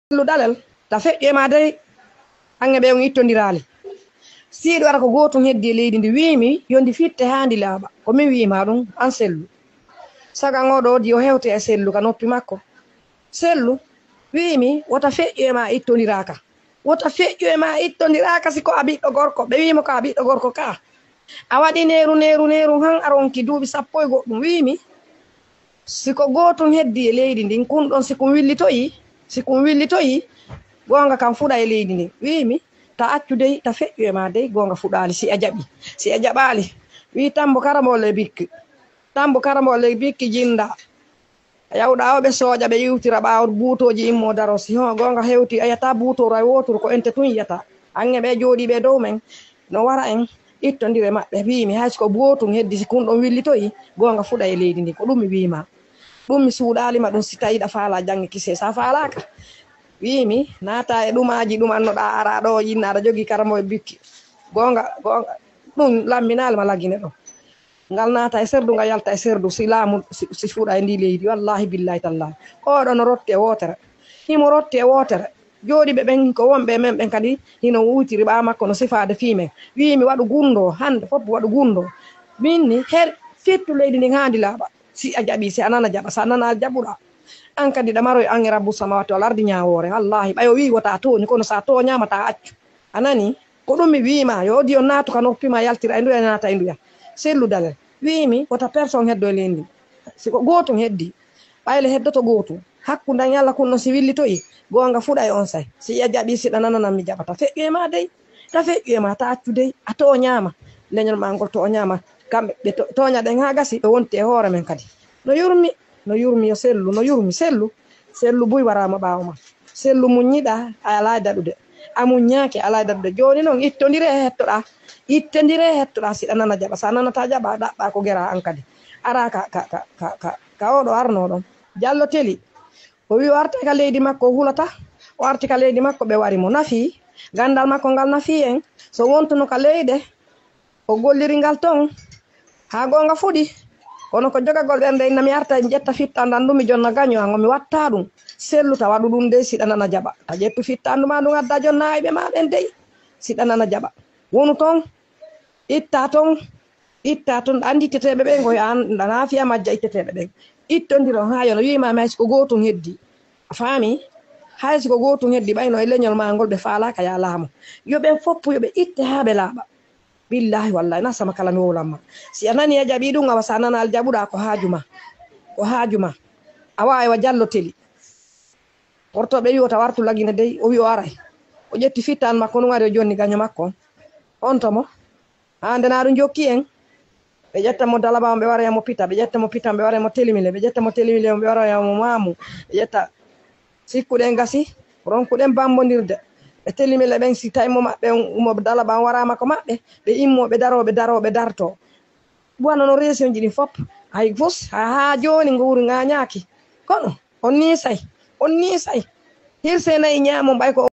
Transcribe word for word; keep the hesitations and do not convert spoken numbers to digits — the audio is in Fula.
Sellu dalel, ta feƴƴu e ma dey, ange ɓe on ittondiraali. Siiɗo ara ko gootum heddi e leydi ndi, wiimi yo ndi fitte haa ndi laaɓa. Ko min wiima ɗum, an Sellu. Sagan oɗo di o hewte e Sellu ka noppi makko. Sellu, wiimi wota feƴƴu e ma ittondiraaka. Wota feƴƴu e ma ittondiraaka si ko a ɓiɗɗo gorko. Ɓe wiimo ko a ɓiɗɗo gorko ka. A waɗi neeru, neeru, neeru han a ronki duuɓi sappo e goɗɗum. Wiimi, si ko gootum heddi e leydi ndin, kun ɗon si kun willitoyi, si kun willitoyi, goonga kan fuɗa e leydi ndin. Wiimi, ta accu dey, ta feƴƴu e ma dey, goonga fuɗaali, si a jaɓi. Si a jaɓaali, wii Tambo Karamo le Bikki. Tambo Karamo le Bikki jinda. A yawɗa o ɓe sooƴa, ɓe iwtira ɓaawo buutooji immo daro. Si ho goonga hewti, a yata buutooru ay wooturu, ko ente tun yiyata. Ange ɓe jooɗiiɓe dow men, no wara en, ittondire maɓɓe. Wiimi, hay si ko gootum heddi, si kun ɗon willitoyi, goonga fuɗa e leydi ndi. Ko ɗum mi wiima. Ɗum mi suuɗaali ma ɗum, si tawi ɗa faala jannge kise, sa faalaaka. Wiimi, naata e ɗumaaji ɗum annoɗa, ara ɗo, inna aɗa jogii Karamo e Bikki. Goonga, goonga, ɗum lamminaali ma lagine ɗo. Ngal naata e serdu, ngal yalta e serdu, si laamu, si, si fuɗa e ndi leydi. Wallahi, billahi, tallahi. Oɗo no rotti e wootere. Himo rotti e wootere. Jooɗiiɓe ɓen ko wonɓe e men ɓen kadi hino wutiri ɓaawo makko no sifaade fii men. Wiimi waɗu gunndoo, hannde fof waɗu gunndoo. Min ni, her fittu leydi ndin haa ndi laaɓa. Si a jaɓi, si a nana jaɓa, si a nana jaɓuɗa. An kadi ɗa maroy an e Rabbu Samawati wal Ardi ñaawoore. Wallahi, ɓay o wii wota tooñu, kono sa tooñaama ta accu. A nani? Ko ɗum mi wiima, yo odi on naatu ka noppi ma yaltira e nduya, naata e nduya. Sellu dalel. Wiimi, wota personne heddo e leydi. Si ko gootum heddi, ɓayle heddoto gootum. Hakkunde an e Alla kun ɗon si willitoyi, goonga fuɗa e on say. Si a jaɓi, si ɗa nananan mi jaɓata. Feƴƴu e ma dey. Ta feƴƴu e ma, ta accu dey. A tooñaama. Leñol ma ngol tooñaama. Kamɓe ɓe to-, tooña ɗen haa gasi, ɓe wonti e hoore men kadi. No yurmi, no yurmi yo Sellu, no yurmi Sellu. Sellu buy waraama ɓaawo ma. Sellu muññiɗa, a alaa e daɗude. A muññaaki, a alaa e daɗude. Jooni noon, ittondire he hettoɗaa. Ittondire he hettoɗaa, si ɗa nana jaɓa. So a nanataa jaɓa, ɗaɓɓaa ko geraa an kadi. Araa ka, ka, ka, ka, ka, ka oɗo arnoo ɗon. Jallo Teli. O wii o artay ka leydi makko, o hulata. O arti ka leydi makko, ɓe wari mo. Nafii. Ganndal makko ngal nafii en. So wontuno ka leyɗe, o golliri ngal ton. Haa goonga fuɗi. Kono ko jogagol ɓernde inna mi arta e ƴetta fittaandu an ɗum mi jonna gaño an, o mi watta ɗum. Sellu ta waɗu ɗum dey, si ɗa nana jaɓa. Ta ƴettu fittaandu ma ndun adda jonna ayɓe ma ɓen dey. Si ɗa nana jaɓa. Wonu ton. Itta ton. Itta ton. Anndi itteteeɓe ɓen koy an, ɗa naafiya majja itteteeɓe ɓen. Ittondiron haa yono wiima mi hay si ko gootum heddi. A faami? Hay si ko gootum heddi ɓayno e leñol ma ngol ɓe faalaaka ya laamu. Yo ɓen foppu yo ɓe itte haa ɓe laaɓa. Billahi wallahi na sama kala mi wowlan ma. Si a nani a jaɓi ɗum awa sa nana al jaɓuɗa ko haaju ma. Ko haaju ma. Awa aywa Jallo Teli. Worto ɓe wi o ta wartu lagine dey, o wi o aray. O ƴetti fittan makko ɗum ari o jonni gaño makko. On tomo. Haa nde na ɗum jokki en. Ɓe ƴetta mo dalaba on ɓe wara mo pita, ɓe ƴetta mo pita ɓe wara mo telimile, ɓe ƴetta mo telimile on ɓe wara mo maamu, ɓe ƴetta sikkuɗen gasi, ronkuɗen bambondirde. Ɓe telimile ɓen si tawi mo maɓɓe on, mo dalaba on waraama ko maɓɓe, ɓe immo ɓe daro, ɓe daro, ɓe darto. Wano no reesiyonji ɗin fop, hay fus, haa, haa jooni nguuru ŋaañaaki. Kono, on niisay, on niisay. Hirse nayi ñaamo mbay ko